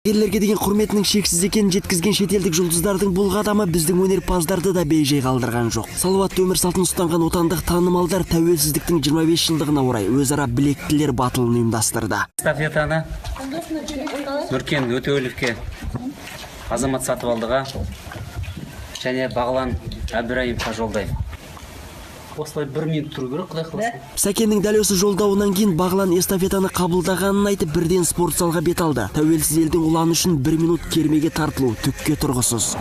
Ерлерге деген құрметінің шексіз екенін жеткізген шетелдік жұлдыздардың бұл қадамы біздің өнерпаздарды да бейжай қалдырған жоқ. Салауатты өмір салтын ұстанған отандық танымалдар тәуелсіздіктің 25 жылдығына орай өзара білектілер батылын ұйымдастырды. Эстафетаны Нұркен Өтеуіловке, Азамат Сатыбалдыға және Бағлан Әбдірайымовқа жолдаймын. Осылай бір минут тұру керек, Құдай қаласа. Сәкеннің дәл осы жолдауынан кейін Бағлан эстафетаны қабылдағанын айтып, бірден спорт залға бет алды. Тәуелсіз елдің ұланы үшін бір минут кермеге тартылу түкке тұрғысыз.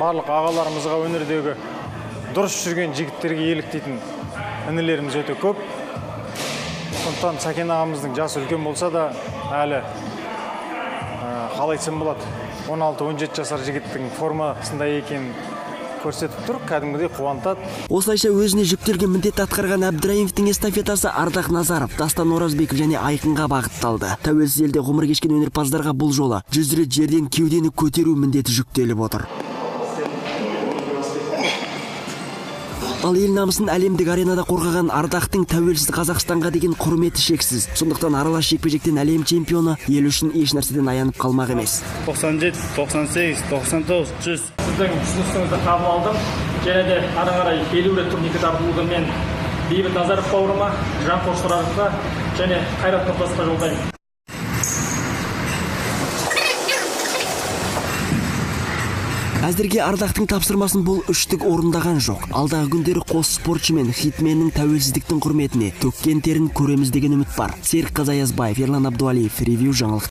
Барлық ағаларымызға, өнердегі дұрыс жүрген жігіттерге еліктейтін інілеріміз өте көп. Сондықтан Сәкен ағамыздың жасы үлкен болса да, әлі қалай айтсам болады, 16-17 жасар жігіттің формасында екенін көрсетіп тұр, кәдімгідей қуантады. Осылайша өзіне жүктелген міндетті атқарған Әбдірайымовтың эстафетасы Ардақ Назаров, Дастан Оразбеков және Айқынға бағытталды. Тәуелсіз елде ғұмыр кешкен өнерпаздарға бұл жолы 100 рет жерден кеудені көтеру міндеті жүктеліп отыр. Ал ел намысын әлемдік аренада қорғаған Ардақтың тәуелсіз Қазақстанға деген құрметі шексіз. Сондықтан аралас жекпе-жектен әлем чемпионы ел үшін еш нәрседен аянып қалмақ емес. 97, 98, 99, 100. Сіздің ұсынысыңызды қабыл алдым. Және де ары қарай 50 рет турникке тартылуды мен Бейбіт Назаров бауырыма, Жанқош Сұрақовқа және Қайрат Нұртасқа жолдаймын. Әзірге Ардақтың тапсырмасын бұл үштік орындаған жоқ. Алдағы күндері қос спортшы мен хитменнің тәуелсіздіктің құрметіне төккен терін көреміз деген үміт бар. Серік Қазаязбаев, Ерлан Абдуалиев, Ревью жаңалық.